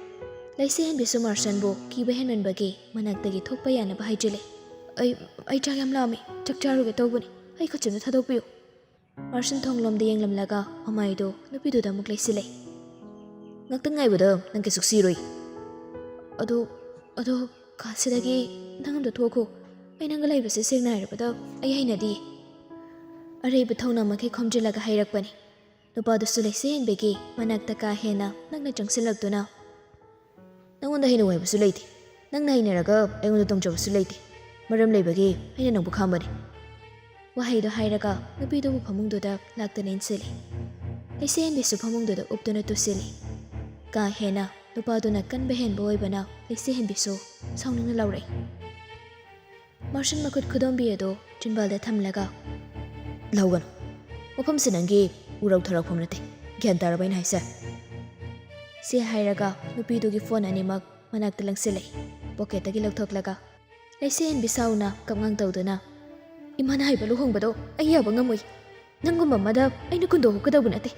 ꯂꯩꯁꯦ ꯍꯦꯟꯕꯤꯁꯨ ꯃꯥꯔꯁꯟꯕꯨ ꯀꯤꯕ ꯍꯦꯟꯃꯟꯕꯒꯤ ꯃꯅꯥꯛꯇꯒꯤ ꯊꯣꯛꯄ ꯌꯥꯅꯕ ꯍꯥꯏꯖꯤꯜꯂꯦ꯫ "ꯑꯩ, ꯑꯩ ꯆꯥꯛ ꯌꯥꯝ ꯂꯥꯝꯃꯤ, ꯆꯥꯛ ꯆꯥꯔꯨꯒꯦ ꯇꯧꯕꯅꯤ, ꯑꯩ ꯈꯨꯠꯁꯤꯃ ꯊꯥꯗꯣꯛꯄꯤꯌꯨ꯫" ꯃꯥꯔꯁꯟ ꯊꯣꯡꯂꯣꯝꯗ ꯌꯦꯡꯂꯝꯂꯒ ꯃꯃꯥꯏꯗꯨ ꯅꯨꯄꯤꯗꯨꯗ ꯑꯃꯨꯛ ꯂꯩꯁꯤꯜꯂꯦ꯫ "ꯉꯥꯛꯇꯪ ꯉꯥꯏꯕꯗ ꯅꯪ ꯀꯩꯁꯨ ꯁꯤꯔꯣꯏ꯫" "ꯑꯗꯣ, ꯑꯗꯣ, ꯀꯥꯁꯤꯗꯒꯤ ꯅꯪ ꯑꯝꯇ ꯊꯣꯛꯈꯣ꯫ ꯑꯩ ꯅꯪꯒ ꯂꯩꯕꯁꯦ ꯁꯦꯡꯅ ꯍꯥꯏꯔꯕꯗ ꯑꯩ ꯍꯩꯅꯗꯤꯌꯦ꯫" ꯑꯔꯩꯕ ꯊꯧꯅꯥ ꯃꯈꯩ ꯈꯣꯝꯖꯤꯜꯂꯒ ꯍꯥꯏꯔꯛꯄꯅꯤ꯫ ꯅꯨꯄꯥꯗꯨꯁꯨ ꯂꯩꯁꯦ ꯍꯦꯟꯕꯤꯒꯤ ꯃꯅꯥꯛꯇ ꯀꯥ ꯍꯦꯟꯅ ꯅꯛꯅ ꯆꯪꯁꯤꯜꯂꯛꯇꯨꯅ, "ꯅꯪꯉꯣꯟꯗ ꯍꯩꯅꯧ ꯍꯥꯏꯕꯁꯨ ꯂꯩꯇꯦ, ꯅꯪꯅ ꯍꯩꯅꯔꯒ ꯑꯩꯉꯣꯟꯗ ꯇꯣꯡꯖꯕꯁꯨ ꯂꯩꯇꯦ꯫ ꯃꯔꯝ ꯂꯩꯕꯒꯤ ꯑꯩꯅ ꯅꯪꯕꯨ ꯈꯥꯝꯕꯅꯤ꯫" ꯋꯥꯍꯩꯗꯣ ꯍꯥꯏꯔꯒ ꯅꯨꯄꯤꯗꯨꯕꯨ ꯐꯃꯨꯡꯗꯨꯗ ꯂꯥꯛꯇꯅ ꯏꯟꯁꯤꯜꯂꯤ꯫ ꯂꯩꯁꯦ ꯍꯦꯟꯕꯤꯁꯨ ꯐꯃꯨꯡꯗꯨꯗ ꯎꯞꯇꯨꯅ ꯇꯨꯁꯤꯜꯂꯤ꯫ ꯀꯥ ꯍꯦꯟꯅ ꯅꯨꯄꯥꯗꯨꯅ ꯀꯟꯕ ꯍꯦꯟꯕ ꯑꯣꯏꯕꯅ ꯂꯩꯁꯦ ꯍꯦꯟꯕꯤꯁꯨ ꯁꯥꯎꯅꯤꯡꯅ ꯂꯥꯎꯔꯛꯏ꯫ ꯃꯥꯔꯁꯟ ꯃꯈꯨꯠ ꯈꯨꯗꯣꯝꯕꯤ ꯑꯗꯨ ꯆꯤꯟꯕꯥꯜꯗ ꯊꯝꯂꯒ, "ꯂꯧꯒꯅꯨ꯫ ꯃꯐꯝꯁꯤ ꯅꯪꯒꯤ ꯎꯔꯧ ꯊꯔꯧꯐꯝ ꯅꯠꯇꯦ꯫ ꯒ꯭ꯌꯥꯟ ꯇꯥꯔꯕ ꯑꯩꯅ ꯍꯥꯏꯁꯦ?" ꯁꯤ ꯍꯥꯏꯔꯒ ꯅꯨꯄꯤꯗꯨꯒꯤ ꯐꯣꯟ ꯑꯅꯤꯃꯛ ꯃꯅꯥꯛꯇ ꯂꯪꯁꯤꯜꯂꯛꯏ꯫ ꯄꯣꯀꯦꯠꯇꯒꯤ ꯂꯧꯊꯣꯛꯂꯒ, ꯂꯩꯁꯦ ꯍꯦꯟꯕꯤ ꯁꯥꯎꯅ ꯀꯞꯉꯥꯡ ꯇꯧꯗꯨꯅ, "ꯏꯃꯥꯅ ꯍꯥꯏꯕ ꯂꯨꯍꯣꯡꯕꯗꯣ ꯑꯩ ꯌꯥꯕ ꯉꯝꯃꯣꯏ꯫ ꯅꯪꯒꯨꯝꯕ ꯑꯃꯗ ꯑꯩꯅ ꯀꯨꯟꯗꯣꯛꯀꯗꯧꯕ ꯅꯠꯇꯦ꯫"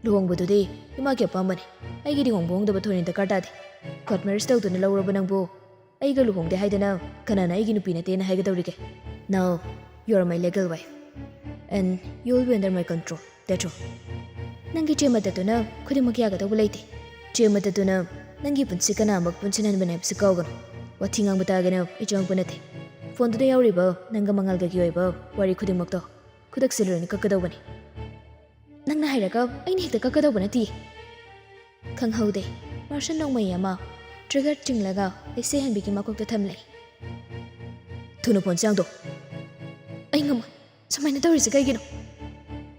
"ꯂꯨꯍꯣꯡꯕꯗꯨꯗꯤ ꯏꯃꯥꯒꯤ ꯑꯄꯥꯝꯕꯅꯤ꯫ ꯑꯩꯒꯤꯗꯤ ꯍꯣꯡꯕ ꯍꯣꯡꯗꯕ ꯊꯣꯏꯅ ꯗꯔꯀꯥꯔ ꯇꯥꯗꯦ꯫ ꯀꯣꯔꯠ ꯃꯦꯔꯤꯖ ꯇꯧꯗꯨꯅ ꯂꯧꯔꯕ ꯅꯪꯕꯨ ꯑꯩꯒ ꯂꯨꯍꯣꯡꯗꯦ ꯍꯥꯏꯗꯅ ꯀꯅꯥꯅ ꯑꯩꯒꯤ ꯅꯨꯄꯤ ꯅꯠꯇꯦꯅ ꯍꯥꯏꯒꯗꯧꯔꯤꯒꯦ? Now, you are my legal wife, and you will be under my control. That's all." "ꯅꯪꯒꯤ ꯆꯦ ꯃꯇꯠꯇꯨꯅ ꯈꯨꯗꯤꯡꯃꯛ ꯌꯥꯒꯗꯧꯕ ꯂꯩꯇꯦ꯫ ꯆꯦ ꯃꯇꯠꯇꯨꯅ ꯅꯪꯒꯤ ꯄꯨꯟꯁꯤ ꯀꯅꯥꯃꯛ ꯄꯨꯟꯁꯤꯟꯍꯟꯕꯅꯦ ꯍꯥꯏꯕꯁꯤ ꯀꯥꯎꯒꯅꯨ꯫ ꯋꯥꯊꯤ ꯉꯥꯡꯕ ꯇꯥꯒꯦꯅ ꯑꯩ ꯆꯪꯉꯛꯄ ꯅꯠꯇꯦ꯫ ꯐꯣꯟꯗꯨꯗ ꯌꯥꯎꯔꯤꯕ ꯅꯪꯒ ꯃꯉꯥꯜꯒꯒꯤ ꯑꯣꯏꯕ ꯋꯥꯔꯤ ꯈꯨꯗꯤꯡꯃꯛꯇꯣ ꯈꯨꯗꯛꯁꯤ ꯂꯣꯏꯅ ꯀꯛꯀꯗꯧꯕꯅꯤ꯫" "ꯅꯪꯅ ꯍꯥꯏꯔꯒ ꯑꯩꯅ ꯍꯦꯛꯇ ꯀꯛꯀꯗꯧꯕ ꯅꯠꯇꯤꯌꯦ꯫" ꯈꯪꯍꯧꯗꯦ꯫ ꯃꯥꯔꯁꯟ ꯅꯣꯡꯃꯩ ꯑꯃ ꯇ꯭ꯔꯤꯒꯔ ꯆꯤꯡꯂꯒ ꯂꯩꯁꯦ ꯍꯦꯟꯕꯤꯒꯤ ꯃꯀꯣꯛꯇ ꯊꯝꯂꯦ꯫ "ꯊꯨꯅ ꯐꯣꯟꯁꯦ ꯍꯥꯡꯗꯣꯛ꯫ ꯑꯩ ꯉꯝꯃꯣꯏ꯫ ꯁꯨꯃꯥꯏꯅ ꯇꯧꯔꯤꯁꯦ ꯀꯩꯒꯤꯅꯣ?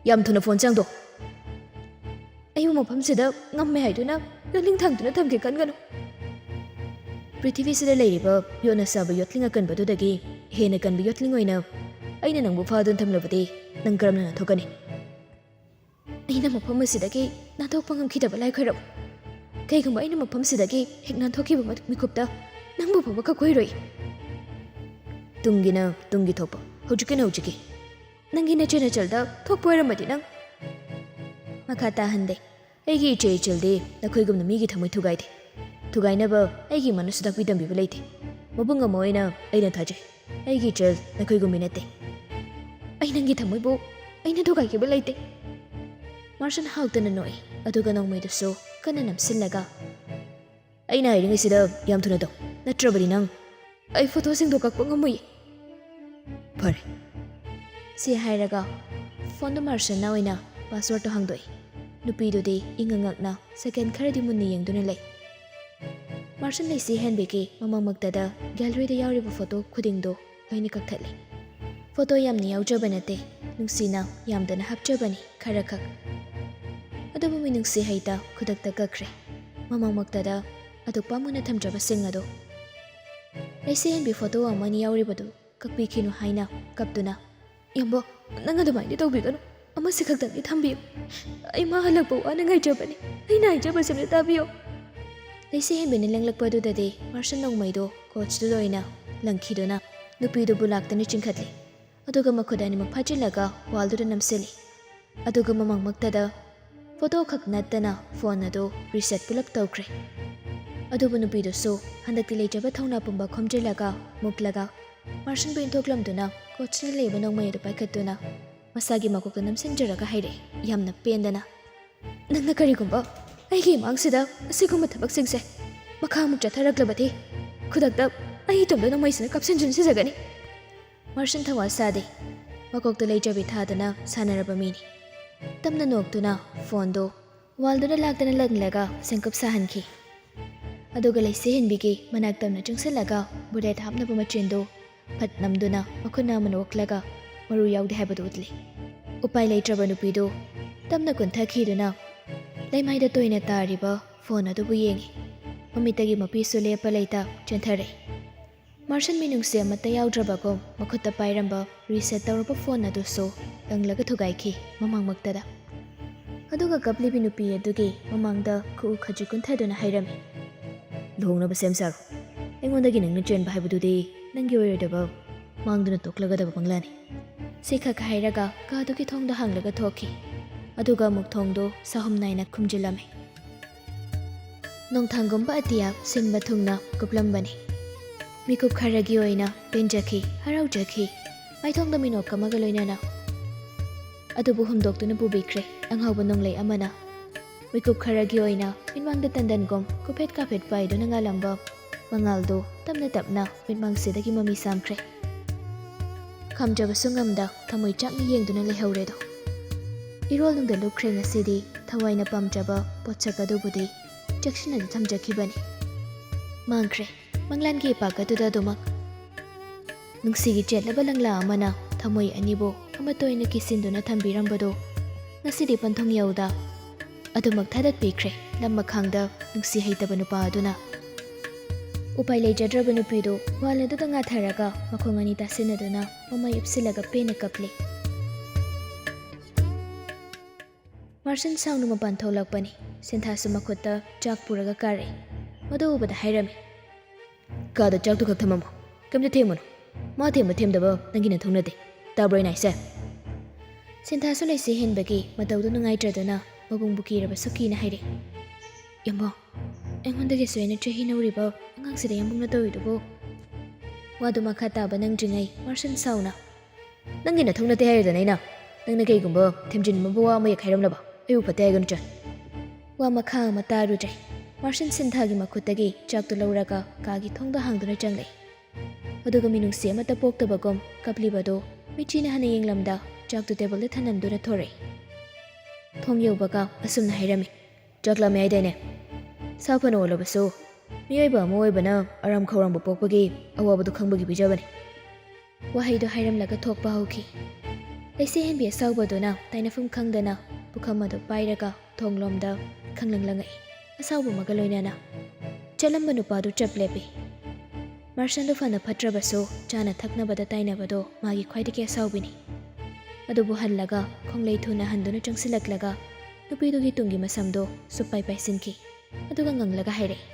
ꯌꯥꯝ ꯊꯨꯅ ꯐꯣꯟꯁꯦ ꯍꯥꯡꯗꯣꯛ꯫ ꯑꯩꯕꯨ ꯃꯐꯝꯁꯤꯗ ꯉꯝꯃꯦ ꯍꯥꯏꯗꯨꯅ ꯌꯣꯠꯂꯤꯡ ꯊꯥꯡꯗꯨꯅ ꯊꯝꯒꯦ ꯈꯟꯒꯅꯨ꯫ ꯄ꯭ꯔꯤꯊꯤꯕꯤꯁꯤꯗ ꯂꯩꯔꯤꯕ ꯌꯣꯠꯅ ꯁꯥꯕ ꯌꯣꯠꯂꯤꯡ ꯑꯀꯟꯕꯗꯨꯗꯒꯤ ꯍꯦꯟꯅ ꯀꯟꯕ ꯌꯣꯠꯂꯤꯡ ꯑꯣꯏꯅ ꯑꯩꯅ ꯅꯪꯕꯨ ꯐꯥꯗꯨꯅ ꯊꯝꯂꯕꯗꯤ ꯅꯪ ꯀꯔꯝꯅ ꯅꯥꯟꯊꯣꯛꯀꯅꯤ? ꯑꯩꯅ ꯃꯐꯝ ꯑꯁꯤꯗꯒꯤ ꯅꯥꯟꯊꯣꯛꯄ ꯉꯝꯈꯤꯗꯕ ꯂꯥꯏ ꯈꯣꯏꯔꯝꯃꯨ꯫ ꯀꯩꯒꯨꯝꯕ ꯑꯩꯅ ꯃꯐꯝꯁꯤꯗꯒꯤ ꯍꯦꯛ ꯅꯥꯟꯊꯣꯛꯈꯤꯕ ꯃ-, ꯃꯤꯀꯨꯞꯇ ꯅꯪꯕꯨ ꯐꯥꯎꯕ ꯀꯛꯈꯣꯏꯔꯣꯏ꯫ ꯇꯨꯡꯒꯤꯅ ꯇꯨꯡꯒꯤ ꯊꯣꯛꯄ, ꯍꯧꯖꯤꯛꯀꯤꯅ ꯍꯧꯖꯤꯛꯀꯤ꯫ ꯅꯪꯒꯤ ꯅꯆꯦ ꯅꯆꯜꯗ ꯊꯣꯛꯄ ꯑꯣꯏꯔꯝꯃꯗꯤ ꯅꯪ?" ꯃꯈꯥ ꯇꯥꯍꯟꯗꯦ꯫ ꯑꯩꯒꯤ ꯏꯆꯦ ꯏꯆꯜꯗꯤ ꯅꯈꯣꯏꯒꯨꯝꯅ ꯃꯤꯒꯤ ꯊꯃꯣꯏ ꯊꯨꯒꯥꯏꯗꯦ꯫ ꯊꯨꯒꯥꯏꯅꯕ ꯑꯩꯒꯤ ꯏꯃꯥꯅꯁꯨ ꯇꯥꯛꯄꯤ ꯇꯝꯕꯤꯕ ꯂꯩꯇꯦ꯫ ꯃꯕꯨꯡ ꯑꯃ ꯑꯣꯏꯅ ꯑꯩꯅ ꯊꯥꯖꯩ꯫ ꯑꯩꯒꯤ ꯏꯆꯜ ꯅꯈꯣꯏꯒꯨꯝꯕꯤ ꯅꯠꯇꯦ꯫ ꯑꯩ ꯅꯪꯒꯤ ꯊꯃꯣꯏꯕꯨ ꯑꯩꯅ ꯊꯨꯒꯥꯏꯈꯤꯕ ꯂꯩꯇꯦ꯫ ꯃꯥꯔꯁꯟ ꯍꯥꯎꯇꯅ ꯅꯣꯛꯏ, ꯑꯗꯨꯒ ꯅꯣꯡꯃꯩꯗꯨꯁꯨ ꯀꯟꯅ ꯅꯝꯁꯤꯜꯂꯒ, "ꯑꯩꯅ ꯍꯥꯏꯔꯤꯉꯩꯁꯤꯗ ꯌꯥꯝ ꯊꯨꯅ ꯇꯧ, ꯅꯠꯇ꯭ꯔꯕꯗꯤ ꯅꯪ ꯑꯩ ꯐꯣꯇꯣꯁꯤꯡꯗꯣ ꯀꯛꯄ ꯉꯝꯃꯣꯏꯌꯦ꯫" "ꯐꯔꯦ꯫" ꯁꯤ ꯍꯥꯏꯔꯒ ꯐꯣꯟꯗꯣ ꯃꯥꯔꯁꯟꯅ ꯑꯣꯏꯅ ꯄꯥꯁꯋꯥꯔꯗꯇꯣ ꯍꯥꯡꯗꯣꯛꯏ꯫ ꯅꯨꯄꯤꯗꯨꯗꯤ ꯏꯉꯛ ꯉꯛꯅ ꯁꯦꯀꯦꯟ ꯈꯔꯗꯤ ꯃꯨꯟꯅ ꯌꯦꯡꯗꯨꯅ ꯂꯩ꯫ ꯃꯥꯔꯁꯟ ꯂꯩꯁꯤ ꯍꯦꯟꯕꯤꯒꯤ ꯃꯃꯛꯃꯛꯇꯗ ꯒꯦꯂꯔꯤꯗ ꯌꯥꯎꯔꯤꯕ ꯐꯣꯇꯣ ꯈꯨꯗꯤꯡꯗꯣ ꯂꯣꯏꯅ ꯀꯛꯊꯠꯂꯤ꯫ ꯐꯣꯇꯣ ꯌꯥꯝꯅ ꯌꯥꯎꯖꯕ ꯅꯠꯇꯦ, ꯅꯨꯡꯁꯤꯅ ꯌꯥꯝꯗꯅ ꯍꯥꯞꯆꯕꯅꯤ ꯈꯔꯈꯛ꯫ ꯑꯗꯨꯕꯨ ꯃꯤꯅꯨꯡꯁꯤ ꯍꯩꯇ ꯈꯨꯗꯛꯇ ꯀꯛꯈ꯭ꯔꯦ꯫ ꯃꯃꯛꯃꯛꯇꯗ ꯑꯗꯨꯛ ꯄꯥꯝꯃꯨꯅ ꯊꯝꯖꯕꯁꯤꯡ ꯑꯗꯣ꯫ ꯂꯩꯁꯤ ꯍꯦꯟꯕꯤ ꯐꯣꯇꯣ ꯑꯃ ꯑꯅꯤ ꯌꯥꯎꯔꯤꯕꯗꯨ ꯀꯛꯄꯤꯈꯤꯅꯨ ꯍꯥꯏꯅ ꯀꯞꯇꯨꯅ, "ꯌꯥꯝꯕꯣ, ꯅꯪ ꯑꯗꯨꯃꯥꯏꯅꯗꯤ ꯇꯧꯕꯤꯒꯅꯨ꯫ ꯑꯃꯁꯤ ꯈꯛꯇꯪꯗꯤ ꯊꯝꯕꯤꯌꯨ꯫ ꯑꯩ ꯃꯥ ꯍꯜꯂꯛꯄ ꯋꯥꯅ ꯉꯥꯏꯖꯕꯅꯤ꯫ ꯑꯩꯅ ꯍꯥꯏꯖꯕꯁꯤꯝꯇ ꯇꯥꯕꯤꯌꯨ꯫" ꯂꯩꯁꯤ ꯍꯦꯟꯕꯤꯅ ꯂꯦꯡꯂꯛꯄ ꯑꯗꯨꯗꯗꯤ ꯃꯥꯔꯁꯟ ꯅꯣꯡꯃꯩꯗꯣ ꯀꯣꯆꯇꯨꯗ ꯑꯣꯏꯅ ꯂꯪꯈꯤꯗꯨꯅ ꯅꯨꯄꯤꯗꯨꯕꯨ ꯂꯥꯛꯇꯅ ꯆꯤꯡꯈꯠꯂꯤ꯫ ꯑꯗꯨꯒ ꯃꯈꯨꯠ ꯑꯅꯤꯃꯛ ꯐꯥꯖꯤꯜꯂꯒ ꯋꯥꯜꯗꯨꯗ ꯅꯝꯁꯤꯜꯂꯤ꯫ ꯑꯗꯨꯒ ꯃꯃꯛꯃꯛꯇꯗ ꯐꯣꯇꯣ ꯈꯛ ꯅꯠꯇꯅ ꯐꯣꯟ ꯑꯗꯨ ꯔꯤꯁꯦꯠ ꯄꯨꯂꯞ ꯇꯧꯈ꯭ꯔꯦ꯫ ꯑꯗꯨꯕꯨ ꯅꯨꯄꯤꯗꯨꯁꯨ ꯍꯟꯗꯛꯇꯤ ꯂꯩꯖꯕ ꯊꯧꯅꯥ ꯄꯨꯝꯕ ꯈꯣꯝꯖꯤꯜꯂꯒ ꯃꯨꯛꯂꯒ ꯃꯥꯔꯁꯟꯕꯨ ꯏꯟꯊꯣꯛꯂꯝꯗꯨꯅ ꯀꯣꯆꯅ ꯂꯩꯕ ꯅꯣꯡꯃꯩ ꯑꯗꯨ ꯄꯥꯏꯈꯠꯇꯨꯅ ꯃꯁꯥꯒꯤ ꯃꯀꯣꯛꯇ ꯅꯝꯁꯤꯟꯖꯔꯒ ꯍꯥꯏꯔꯛꯏ, ꯌꯥꯝꯅ ꯄꯦꯟꯗꯅ, "ꯅꯪꯅ ꯀꯔꯤꯒꯨꯝꯕ ꯑꯩꯒꯤ ꯏꯃꯥꯡꯁꯤꯗ ꯑꯁꯤꯒꯨꯝꯕ ꯊꯕꯛꯁꯤꯡꯁꯦ ꯃꯈꯥ ꯑꯃꯨꯛ ꯆꯠꯊꯔꯛꯂꯕꯗꯤ ꯈꯨꯗꯛꯇ ꯑꯩ ꯏꯇꯣꯝꯇ ꯅꯣꯡꯃꯩꯁꯤꯅ ꯀꯥꯞꯁꯤꯟ ꯆꯤꯟꯁꯤꯟꯖꯒꯅꯤ꯫" ꯃꯥꯔꯁꯟ ꯊꯋꯥ ꯁꯥꯗꯦ꯫ ꯃꯀꯣꯛꯇ ꯂꯩꯖꯕꯤ ꯊꯥꯗꯅ ꯁꯥꯟꯅꯔꯕ ꯃꯤꯅꯤ꯫ ꯇꯞꯅ ꯅꯣꯛꯇꯨꯅ ꯐꯣꯟꯗꯣ ꯋꯥꯜꯗꯨꯗ ꯂꯥꯛꯇꯅ ꯂꯪꯂꯒ ꯁꯦꯡꯀꯨꯞ ꯁꯥꯍꯟꯈꯤ꯫ ꯑꯗꯨꯒ ꯂꯩꯁꯤ ꯍꯦꯟꯕꯤꯒꯤ ꯃꯅꯥꯛ ꯇꯝꯅ ꯆꯪꯁꯤꯜꯂꯒ ꯕꯨꯂꯦꯠ ꯍꯥꯞꯅꯕ ꯃꯆꯤꯟꯗꯨ ꯐꯠ ꯅꯝꯗꯨꯅ ꯃꯈꯨꯠꯅ ꯑꯃꯅ ꯑꯣꯛꯂꯒ ꯃꯔꯨ ꯌꯥꯎꯗꯦ ꯍꯥꯏꯕꯗꯨ ꯎꯠꯂꯤ꯫ ꯎꯄꯥꯏ ꯂꯩꯇ꯭ꯔꯕ ꯅꯨꯄꯤꯗꯨ ꯇꯞꯅ ꯀꯨꯟꯊꯈꯤꯗꯨꯅ ꯂꯩꯃꯥꯏꯗ ꯇꯣꯏꯅ ꯇꯥꯔꯤꯕ ꯐꯣꯟ ꯑꯗꯨꯕꯨ ꯌꯦꯡꯉꯤ꯫ ꯃꯃꯤꯠꯇꯒꯤ ꯃꯄꯤꯁꯨ ꯂꯦꯞꯄ ꯂꯩꯇ ꯆꯦꯟꯊꯔꯦ꯫ ꯃꯥꯔꯁꯟ ꯃꯤꯅꯨꯡꯁꯤ ꯑꯃꯠꯇ ꯌꯥꯎꯗ꯭ꯔꯕꯒꯨꯝ ꯃꯈꯨꯠꯇ ꯄꯥꯏꯔꯝꯕ ꯔꯤꯁꯦꯠ ꯇꯧꯔꯕ ꯐꯣꯟ ꯑꯗꯨꯁꯨ ꯂꯪꯂꯒ ꯊꯨꯒꯥꯏꯈꯤ ꯃꯃꯥꯡꯃꯛꯇꯗ꯫ ꯑꯗꯨꯒ ꯀꯞꯂꯤꯕꯤ ꯅꯨꯄꯤ ꯑꯗꯨꯒꯤ ꯃꯃꯥꯡꯗ ꯈꯨꯎ ꯈꯖꯤꯛ ꯀꯨꯟꯊꯗꯨꯅ ꯍꯥꯏꯔꯝꯃꯤ, "ꯂꯨꯍꯣꯡꯅꯕ ꯁꯦꯝ ꯁꯥꯔꯣ꯫ ꯑꯩꯉꯣꯟꯗꯒꯤ ꯅꯪꯅ ꯆꯦꯟꯕ ꯍꯥꯏꯕꯗꯨꯗꯤ ꯅꯪꯒꯤ ꯑꯣꯏꯔꯣꯏꯗꯕ ꯃꯥꯡꯗꯨꯅ ꯇꯣꯛꯂꯒꯗꯕ ꯃꯪꯂꯥꯅꯤ꯫ ꯁꯤꯈꯛ ꯍꯥꯏꯔꯒ ꯀꯥꯗꯨꯒꯤ ꯊꯣꯡꯗꯣ ꯍꯥꯡꯂꯒ ꯊꯣꯛꯈꯤ꯫ ꯑꯗꯨꯒ ꯑꯃꯨꯛ ꯊꯣꯡꯗꯣ ꯁꯥꯍꯨꯝ ꯅꯥꯏꯅ ꯈꯨꯝꯖꯤꯜꯂꯝꯃꯤ꯫ ꯅꯣꯡꯊꯥꯡꯒꯨꯝꯕ ꯑꯇꯤꯌꯥ ꯁꯤꯟꯕ ꯊꯨꯡꯅ ꯀꯨꯞꯂꯝꯕꯅꯤ꯫ ꯃꯤꯀꯨꯞ ꯈꯔꯒꯤ ꯑꯣꯏꯅ ꯄꯦꯟꯖꯈꯤ, ꯍꯔꯥꯎꯖꯈꯤ꯫ ꯃꯥꯏꯊꯣꯡꯗ ꯃꯤꯅꯣꯛ ꯑꯃꯒ ꯂꯣꯏꯅꯅ꯫ ꯑꯗꯨꯕꯨ ꯍꯨꯝꯗꯣꯛꯇꯨꯅ ꯄꯨꯕꯤꯈ꯭ꯔꯦ ꯑꯉꯥꯎꯕ ꯅꯣꯡꯂꯩ ꯑꯃꯅ꯫ ꯃꯤꯀꯨꯞ ꯈꯔꯒꯤ ꯑꯣꯏꯅ ꯃꯤꯠꯃꯥꯡꯗ ꯇꯟꯗꯟꯒꯨꯝ ꯀꯨꯐꯦꯠ ꯀꯥꯐꯦꯠ ꯄꯥꯏꯗꯨꯅ ꯉꯥꯜꯂꯝꯕ ꯃꯉꯥꯜꯗꯨ ꯇꯞꯅ ꯇꯞꯅ ꯃꯤꯠꯃꯥꯡꯁꯤꯗꯒꯤ ꯃꯃꯤ ꯁꯥꯝꯈ꯭ꯔꯦ꯫ ꯈꯥꯝꯖꯕꯁꯨ ꯉꯝꯗ ꯊꯃꯣꯏ ꯆꯥꯛꯅ ꯌꯦꯡꯗꯨꯅ ꯂꯩꯍꯧꯔꯦꯗꯣ꯫ ꯏꯔꯣꯜꯅꯨꯡꯗ ꯂꯨꯞꯈ꯭ꯔꯦ ꯉꯁꯤꯗꯤ ꯊꯋꯥꯏꯅ ꯄꯥꯝꯖꯕ ꯄꯣꯠꯁꯛ ꯑꯗꯨꯕꯨꯗꯤ ꯆꯦꯛꯁꯤꯟꯅꯗꯤ ꯊꯝꯖꯈꯤꯕꯅꯤ꯫ ꯃꯥꯡꯈ꯭ꯔꯦ ꯃꯪꯂꯥꯟꯒꯤ ꯏꯄꯥꯛ ꯑꯗꯨꯗ ꯑꯗꯨꯃꯛ꯫ ꯅꯨꯡꯁꯤꯒꯤ ꯆꯦꯠꯂꯕ ꯂꯪꯂꯥ ꯑꯃꯅ ꯊꯃꯣꯏ ꯑꯅꯤꯕꯨ ꯑꯃꯠꯇ ꯑꯣꯏꯅ ꯀꯤꯁꯤꯟꯗꯨꯅ ꯊꯝꯕꯤꯔꯝꯕꯗꯣ ꯉꯁꯤꯗꯤ ꯄꯟꯊꯨꯡ ꯌꯧꯗ ꯑꯗꯨꯃꯛ ꯊꯥꯗꯠꯄꯤꯈ꯭ꯔꯦ ꯂꯝ ꯃꯈꯥꯡꯗ ꯅꯨꯡꯁꯤ ꯍꯩꯇꯕ ꯅꯨꯄꯥ ꯑꯗꯨꯅ꯫ ꯎꯄꯥꯏ ꯂꯩꯖꯗ꯭ꯔꯕ ꯅꯨꯄꯤꯗꯨ ꯋꯥꯜ ꯑꯗꯨꯗ ꯉꯥꯊꯔꯒ ꯃꯈꯣꯡ ꯑꯅꯤ ꯇꯥꯁꯤꯟꯅꯗꯨꯅ ꯃꯃꯩ ꯎꯞꯁꯤꯜꯂꯒ ꯄꯦꯟꯅ ꯀꯞꯂꯤ꯫ ꯃꯥꯔꯁꯟ ꯁꯥꯎꯅ ꯃꯄꯥꯟ ꯊꯣꯛꯂꯛꯄꯅꯤ꯫ ꯁꯤꯟꯊꯥꯁꯨ ꯃꯈꯨꯠꯇ ꯆꯥꯛ ꯄꯨꯔꯒ ꯀꯥꯔꯛꯏ꯫ ꯃꯗꯨ ꯎꯕꯗ ꯍꯥꯏꯔꯝꯃꯤ, "ꯀꯥꯗ ꯆꯥꯛꯇꯨ ꯈꯛ ꯊꯝꯃꯝꯃꯣ꯫ ꯀꯩꯝꯇ ꯊꯦꯡꯉꯨꯅꯨ꯫ ꯃꯥ ꯊꯦꯡꯕ ꯊꯦꯡꯗꯕ ꯅꯪꯒꯤ ꯅꯊꯧ ꯅꯠꯇꯦ꯫ ꯇꯥꯕ꯭ꯔꯣ ꯑꯩꯅ ꯍꯥꯏꯁꯦ?" ꯁꯤꯟꯊꯥꯁꯨ ꯂꯩꯁꯤ ꯍꯦꯟꯕꯒꯤ ꯃꯇꯧꯗꯨ ꯅꯨꯡꯉꯥꯏꯇ꯭ꯔꯗꯨꯅ ꯃꯕꯨꯡꯕꯨ ꯀꯤꯔꯕ ꯁꯨꯀꯤꯅ ꯍꯥꯏꯔꯛꯏ, "ꯌꯥꯝꯕꯨꯡ, ꯑꯩꯉꯣꯟꯗꯒꯤꯁꯨ ꯍꯦꯟꯅ ꯆꯍꯤ ꯅꯧꯔꯤꯕ ꯑꯉꯥꯡꯁꯤꯗ ꯌꯥꯝꯕꯨꯡꯅ ꯇꯧꯔꯤꯗꯨꯕꯨ?" ꯋꯥꯗꯨ ꯃꯈꯥ ꯇꯥꯕ ꯅꯪꯗ꯭ꯔꯤꯉꯩ ꯃꯥꯔꯁꯟ ꯁꯥꯎꯅ, "ꯅꯪꯒꯤ ꯅꯊꯧ ꯅꯠꯇꯦ ꯍꯥꯏꯔꯗꯅ ꯑꯩꯅ꯫ ꯅꯪꯅ ꯀꯩꯒꯨꯝꯕ ꯊꯦꯝꯖꯤꯟꯕ ꯋꯥ ꯑꯃ ꯍꯦꯛ ꯍꯥꯏꯔꯝꯂꯕ ꯑꯩꯕꯨ ꯐꯠꯇꯦ ꯍꯥꯏꯒꯅꯨ ꯆꯟ꯫" ꯋꯥ ꯃꯈꯥ ꯑꯃ ꯇꯥꯔꯨꯗ꯭ꯔꯦ꯫ ꯃꯥꯔꯁꯟ ꯁꯤꯟꯊꯥꯒꯤ ꯃꯈꯨꯠꯇꯒꯤ ꯆꯥꯛꯇꯨ ꯂꯧꯔꯒ ꯀꯥꯒꯤ ꯊꯣꯡꯗꯣ ꯍꯥꯡꯗꯨꯅ ꯆꯪꯂꯛꯏ꯫ ꯑꯗꯨꯒ ꯃꯤꯅꯨꯡꯁꯤ ꯑꯃꯠꯇ ꯄꯣꯛꯇꯕꯒꯨꯝ ꯀꯞꯂꯤꯕꯗꯨ ꯃꯤꯠꯆꯤꯅ ꯍꯟꯅ ꯌꯦꯡꯂꯝꯗ ꯆꯥꯛꯇꯨ ꯇꯦꯕꯜꯗ ꯊꯅꯝꯗꯨꯅ ꯊꯣꯔꯛꯏ꯫ ꯊꯣꯡ ꯌꯧꯕꯒ ꯑꯁꯨꯝꯅ ꯍꯥꯏꯔꯝꯃꯤ, "ꯆꯥꯛ ꯂꯥꯝꯃꯦ ꯍꯥꯏꯗꯥꯏꯅꯦ? ꯁꯥ ꯐꯅ ꯑꯣꯜꯂꯕꯁꯨ ꯃꯤꯑꯣꯏꯕ ꯑꯃ ꯑꯣꯏꯕꯅ ꯑꯔꯥꯝ ꯈꯧꯔꯥꯡꯕ ꯄꯣꯛꯄꯒꯤ ꯑꯋꯥꯕꯗꯨ ꯈꯪꯕꯒꯤ ꯄꯤꯖꯕꯅꯤ"꯫ ꯋꯥꯍꯩꯗꯨ ꯍꯥꯏꯔꯝꯂꯒ ꯊꯣꯛꯄ ꯍꯧꯈꯤ꯫ ꯂꯩꯁꯦ ꯍꯦꯟꯕꯤ ꯑꯁꯥꯎꯕꯗꯨꯅ ꯇꯥꯏꯅꯐꯝ ꯈꯪꯗꯅ ꯄꯨꯈꯝ ꯑꯗꯨ ꯄꯥꯏꯔꯒ ꯊꯣꯡꯂꯣꯝꯗ ꯈꯪꯂꯪ ꯂꯪꯉꯛꯏ, ꯑꯁꯥꯎꯕ ꯑꯃꯒ ꯂꯣꯏꯅꯅ꯫ ꯆꯠꯂꯝꯕ ꯅꯨꯄꯥꯗꯨ ꯆꯞ ꯂꯦꯞꯄꯤ꯫ ꯃꯥꯔꯁꯟꯗꯨ ꯐꯅ ꯐꯠꯇ꯭ꯔꯕꯁꯨ ꯆꯥꯅ ꯊꯛꯅꯕꯗ ꯇꯥꯏꯅꯕꯗꯣ ꯃꯥꯒꯤ ꯈ꯭ꯋꯥꯏꯗꯒꯤ ꯑꯁꯥꯎꯕꯤꯅꯤ꯫ ꯑꯗꯨꯕꯨ ꯍꯜꯂꯒ ꯈꯣꯡꯂꯩ ꯊꯨꯅ ꯍꯟꯗꯨꯅ ꯆꯪꯁꯤꯜꯂꯛꯂꯒ ꯅꯨꯄꯤꯗꯨꯒꯤ ꯇꯨꯡꯒꯤ ꯃꯁꯝꯗꯣ ꯁꯨꯞꯄꯥꯏ ꯄꯥꯏꯁꯤꯟꯈꯤ꯫ ꯑꯗꯨꯒ ꯉꯪꯂꯒ ꯍꯥꯏꯔꯛꯏ,